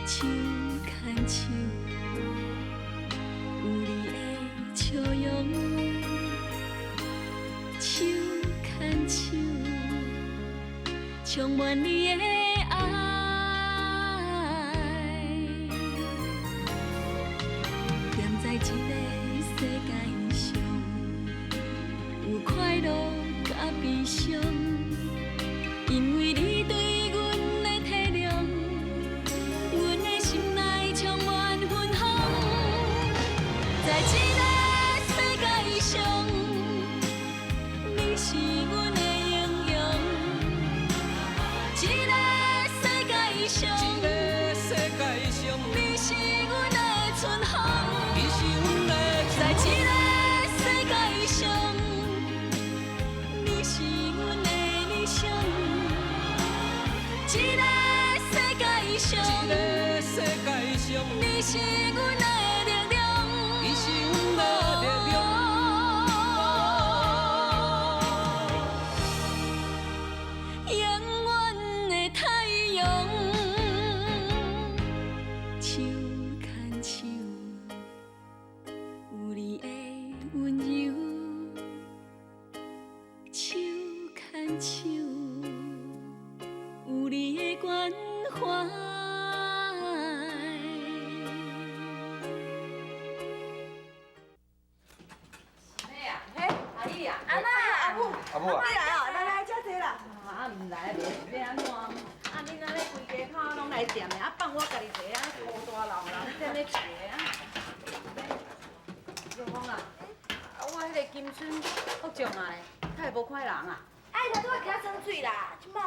手牽手，有你的笑容，手牽手，充滿你的愛。踮在這个世界上，有快樂佮悲傷，因為你對阮的體諒，阮的心內充滿芬芳。在這个世界上，你是阮的英雄。這个世界上，這個世界上，你是阮的春風。你是阮的在這个世界上，你是阮的理想。這个世界上，這個世界上，你是阮的力量。你是阮的力量。永遠的太陽，手牽手，有你的溫柔，手牽手，有你的關懷。咩啊？嘿，阿姨啊，阿媽，阿母，阿母啊，你來哦，來來，遮坐啦。啊，毋來袂欲按怎？啊，恁按呢規家口攏來踮的，啊，放我家己一個啊，孤單老人踮咧一个啊。玉鳳啊，啊，我彼個金孫福將啊咧，敢會無看人啊？哎，他拄仔徛裝水啦，這擺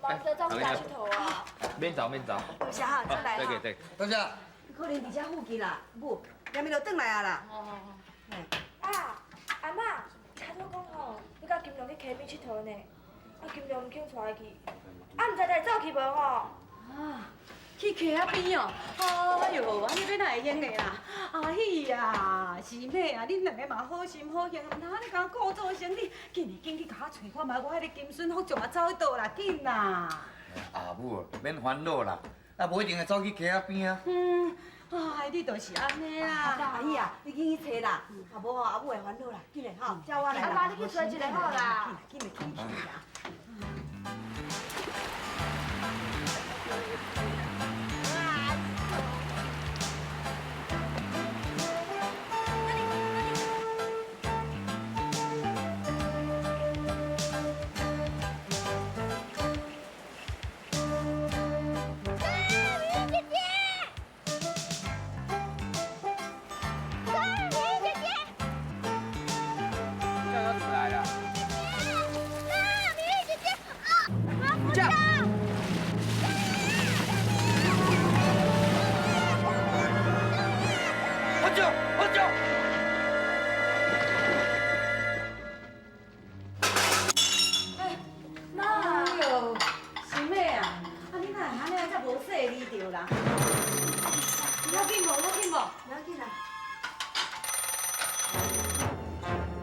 嘛是走去哪𨑨迌啊？免走免走。多謝哈，再來哈。對對。多謝。可能佇遮附近啦，母，連咪就轉來啊啦。啊，阿嬤，聽拄講吼，欲佮金龍去溪邊𨑨迌呢，啊金龍毋肯帶伊去，啊毋知會走去無吼？啊，去溪仔邊哦，哎喲，按呢欲哪會用的啦？阿喜啊，是咩啊？恁兩个嘛好心好行，毋通按呢共故作生理，緊來緊去共我揣看覓，我彼个金孫福將嘛走去佗啦，緊啦！阿母免煩惱啦，啊無一定會走去溪仔邊啊。嗯，哎，你就是按呢啦。阿姨啊，你緊去揣啦，啊無吼，阿母會煩惱啦，緊來吼，叫我來啦。阿媽，你去揣一個好啦。緊來緊去啦。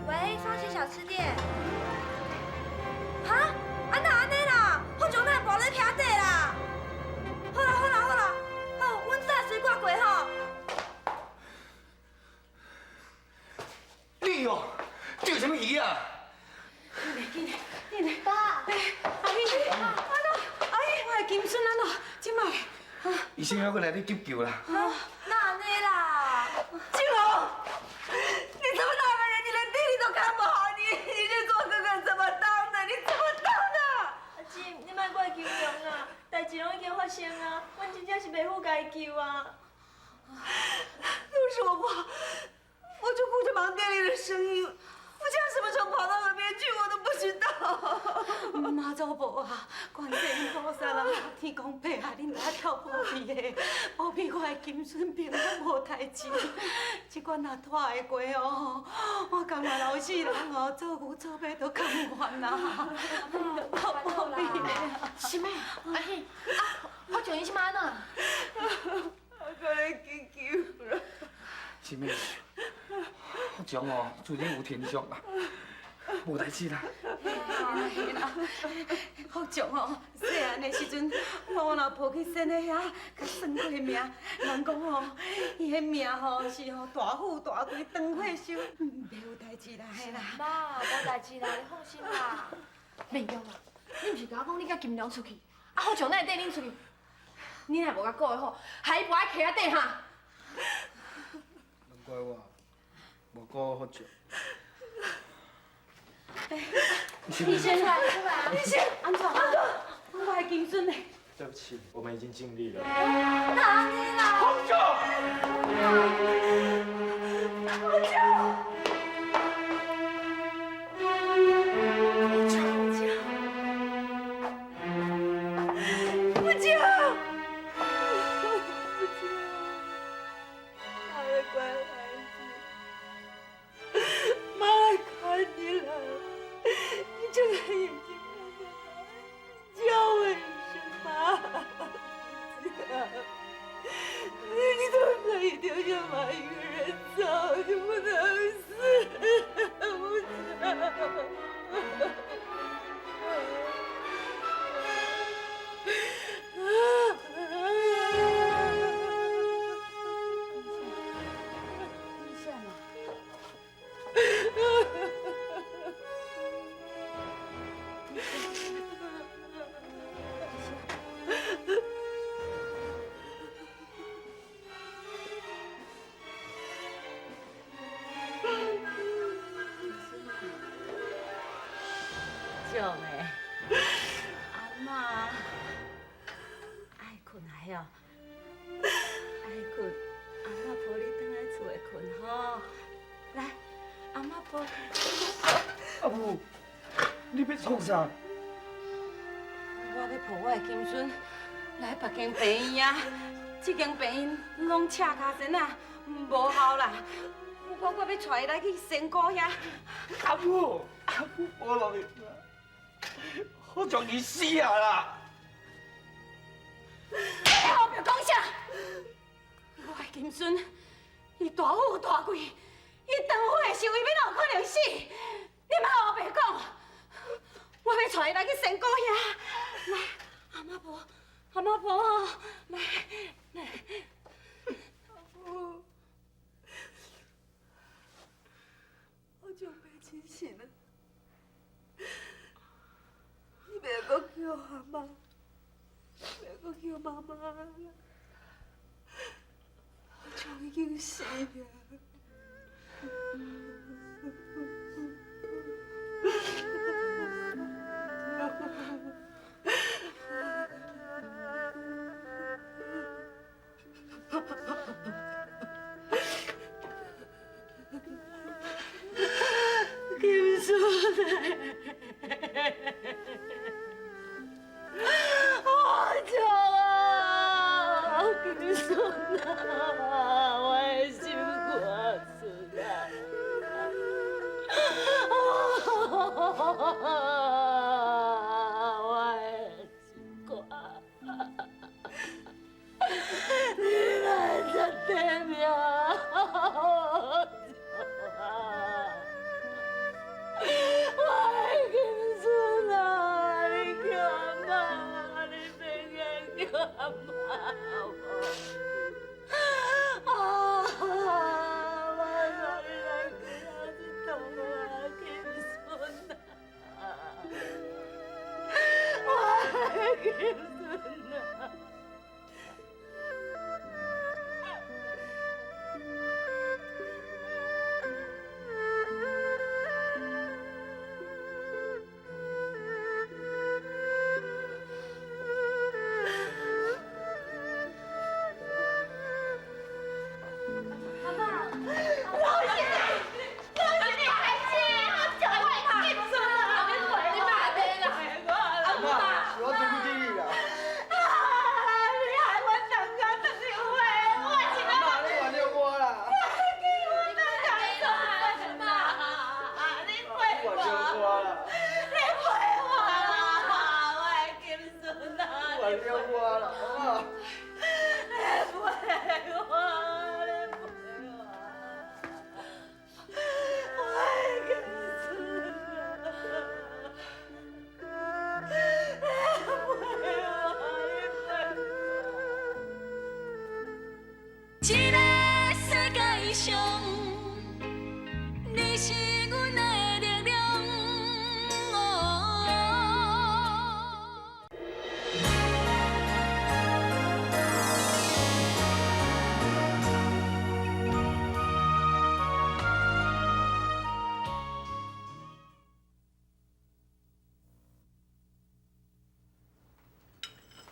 喂，雙喜小吃店。哈？啊哪按呢啦？福將哪會跋咧溪底啦？好啦好啦好啦，好，阮再隨掛過吼。你哦，釣什麼魚啊？緊來緊來，爸。哎，阿姨，安怎？阿姨，我的金孫按怎？這擺？醫生猶閣來咧急救啦。哪按呢啦？金龍，你這麼大個人，你連弟弟都看不好你，你這做哥哥怎麼當的？你怎麼當的？阿姊，你莫怪金龍啊，代誌攏已經發生啊，阮真正是袂赴共伊救啊。都是我不好，我就顧着忙店裡的生意，福將什麼時候跑到河邊去，我都不知道。媽祖婆啊，觀世音菩薩啊，天公伯啊，恁來跳保庇的，保庇我的金孫平安無代誌。這款若拖會過哦，我甘願老死人哦，做牛做馬都甘願啊！保庇的啊！是咩？阿喜，啊，福將伊這擺按怎？我可來急救了。是咩？福將哦，最近有天傷啦，無代誌啦。嘿啊，嘿啦，福将吼，细汉的时阵，我若抱去仙的遐，佮算过命，人讲吼，伊彼命吼是吼大富大贵，长岁寿，袂有代志啦，嘿啦。妈，无代志啦，你放心啦。免叫啊！你毋是共我讲你佮金良出去，啊福将哪会缀恁出去？你若无共顾好，害伊跋喺溪仔底哈。拢怪我，无顾好福将。你先出来，出来啊！你先按怎？按怎？我的金孙呢？对不起，我们已经尽力了。哪按呢啦？福将，福将，福将，福将，妈的乖孩子，妈来看你了。你睁开眼睛看看妈，叫我一声妈，福将，你怎么可以丢下妈一个人走？你不能死，福将。将的，阿嬷爱睏啊哟，爱睏，阿嬷抱你转来厝内睏吼。来，阿嬷抱。阿母，你欲创啥？我欲抱我的金孙来别间病院啊，这间病院拢赤跤仙仔，无效啦。我欲带伊来去仙姑遐。阿母，阿母，无路用啦，福将伊死啊啦！你后壁讲啥？我的金孙，伊大富大贵，伊长岁寿，伊欲哪有可能死？你莫乌白讲，我欲带伊来去仙姑遐。来，阿嬷抱，阿嬷抱，来来。阿母，好久没清醒了，你别阁叫阿嬷，别阁叫妈妈了，福将已经死了。金孙，福将啊，金孙啊，我的心肝孙啊！我的心肝，你来这短命，福将啊！我的金孙啊，你叫阿嬷，你别叫阿嬷好无？啊！我带你来归仔这趟啊，金孙啊！我的金孙啊！上，你是阮的力量。哦。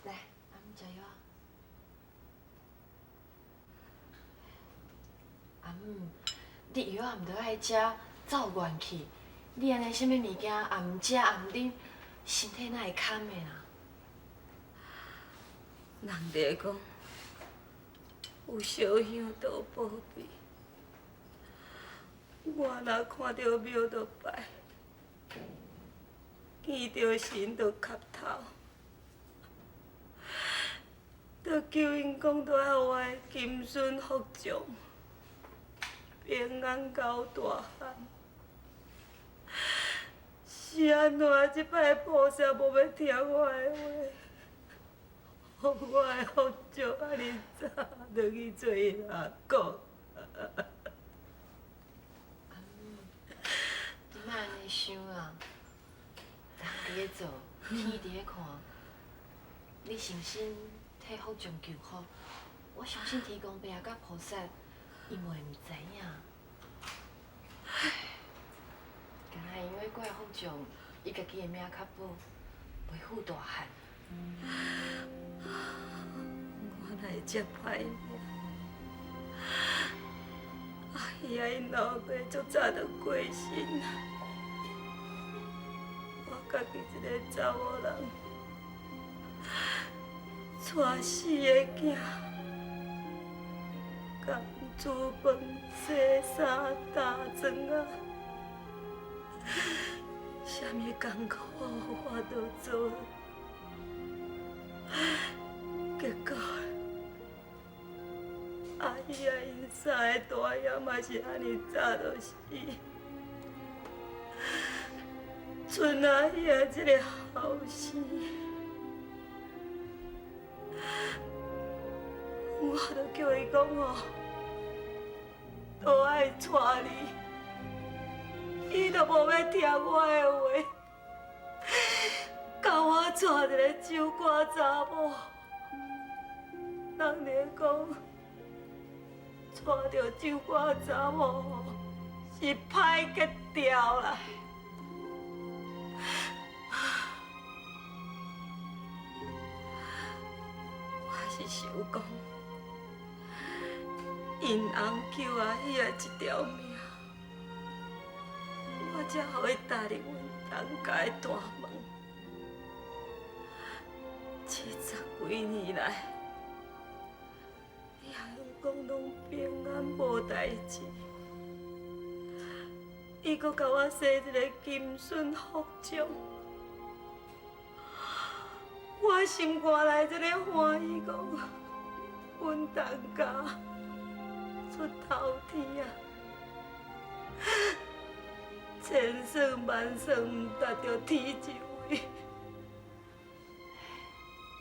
來，阿姆食藥。阿姆，你藥也毋著愛食，走有元氣。你按呢啥物物件也毋食也毋啉，身體哪會堪的啦？人哋講，有燒香就有保庇。我若看著廟就拜，見著神就磕頭，就求𪜶講，著愛予我的金孫福將平安到大漢。是按怎這擺菩薩無欲聽我的話，予我的福將遮爾早轉去做𪜶阿公。你莫按呢想啊，人佇咧做，天佇咧看，你誠心替福將求福，我相信天公伯仔佮菩薩，𪜶會毋知影。唉，敢若因為怪福將，伊家己的命較薄，袂赴大漢。我哪會這歹命？阿兄𪜶老爸足早就過身啊，我家己一個查某人，帶四個囝，共煮飯、洗衫、担砖仔，啥物艰苦我都做。結果，阿兄𪜶三个大兄嘛是按呢早就死，賰阿兄這个後生，我就叫伊講吼，都愛娶你，伊都無欲聽我的話，共我娶一个守寡查某。人咧講，娶著守寡查某是歹格調啦。我是想講，𪜶翁救阿兄一條命，我才予伊踏入阮陳家的大門。70幾年來，伊講攏平安無代誌，伊閣共我生一个金孫福將，我心肝內這个歡喜講，阮陳家出頭天啊！千算萬算毋達著天一位，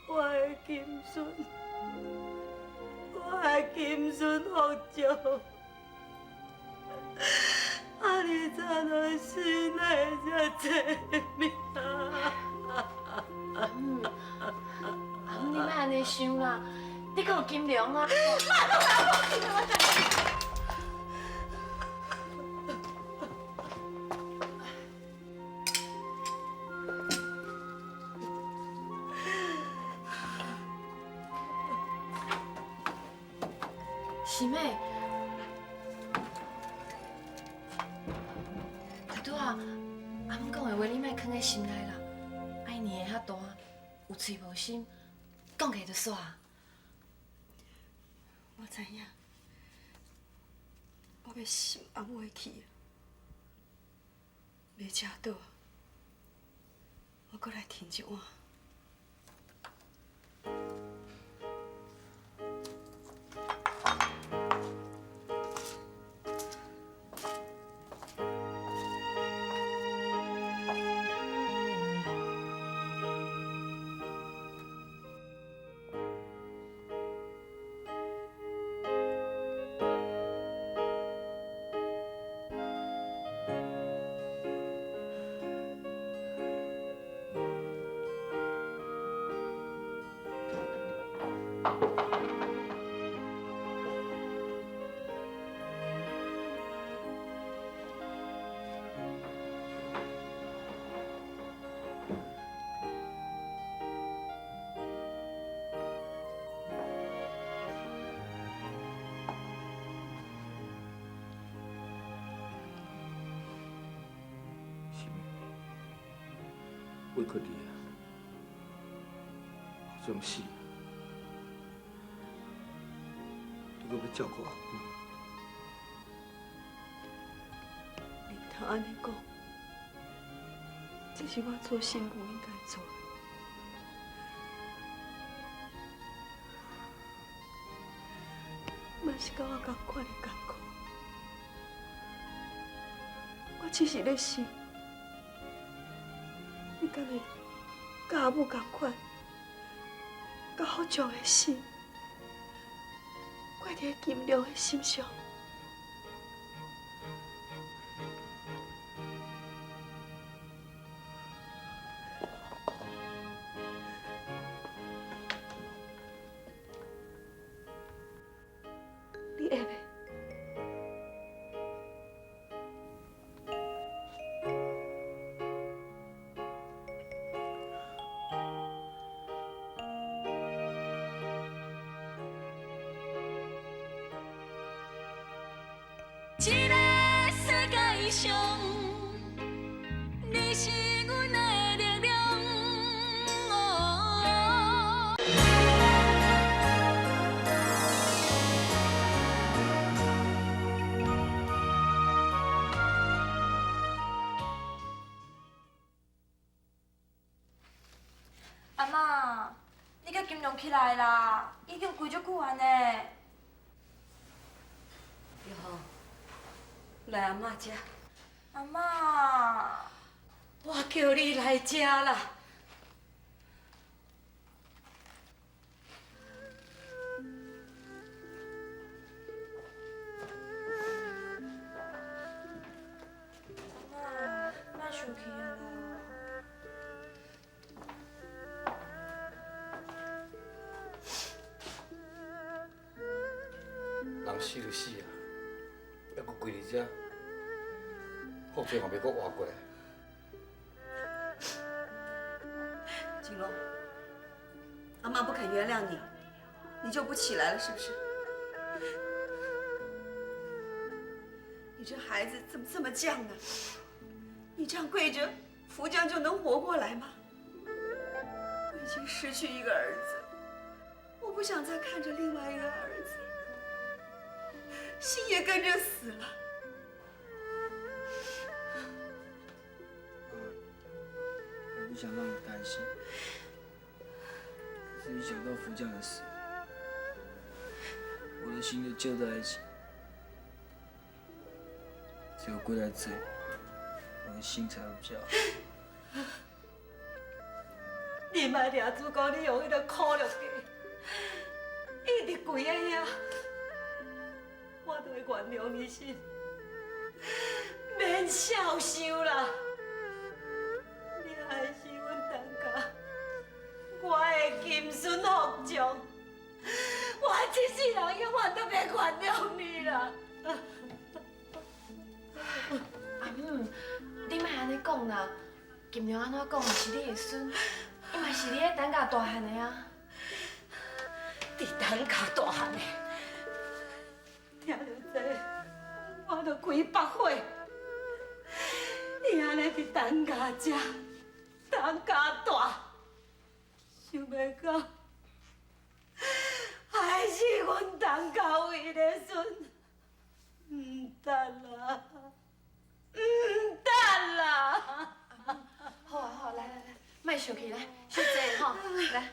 我的金孫。我的金孫福將，啊！你怎就死哪會這濟命？阿姆，阿姆，你莫按呢想啦，你閣有金龍啊！是咩？拄仔阿姆講的話，你莫囥佇心內啦。啊，伊年紀較大，有喙無心，講起就煞。我知影，我欲心安慰去，袂食倒，我閣來添一碗。委屈你啊，福将死，你阁欲照顾阿母。你毋通按呢讲，这是我做媳妇应该做的。嘛是佮我仝款的艰苦，我只是咧想，你敢会佮阿母仝款，佮福将的死，挂伫金良的心上？你会袂？这个世界上，你是阮的力量。哦。阿嬷，你叫金良起来啦，已经跪足久啊呢。玉红，来阿嬷这。阿嬷，我叫你来这啦。阿嬷，莫生气啊啦。人死就死啊，犹阁跪伫遮，福将嘛袂阁活过来。金龙，阿妈不肯原谅你，你就不起来了是不是？你这孩子怎么这么犟呢？你这样跪着，福将就能活过来吗？我已经失去一个儿子，我不想再看着另外一个儿子，心也跟着死了。我不想让你担心，可是，一想到福将的死，我的心就揪在一起。只有跪在这里，我的心才会比较好。你莫掠主公，你用彼个苦肉计，一直跪在遐，我就会原谅你心，免笑想啦。你还是阮陈家，我的金孙福将，我这世人永远都袂原谅你啦。阿姆，你莫按呢讲啦，金良按怎讲嘛是你的孙，伊嘛是你咧陈家大汉的啊。伫陈家大汉的，听著这，我就规腹火。伊按呢伫陈家食，陈家大，想袂到，还是阮陈家唯的孙，毋得啦，毋得啦！好啊好啊，来来来，莫生气，来，小坐吼，来。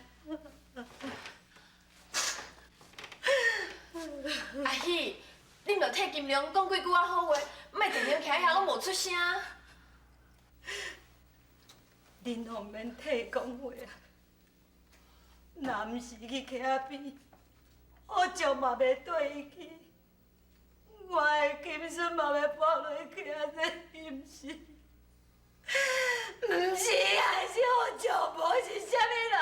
阿喜，你毋著替金良讲几句仔好话，莫定定徛遐拢无出声。恁拢免替讲话啊！若毋是去溪仔边，福将嘛袂缀伊去，我的金孙嘛袂跋落去啊！这是毋是？毋是，还是福将无是啥物人？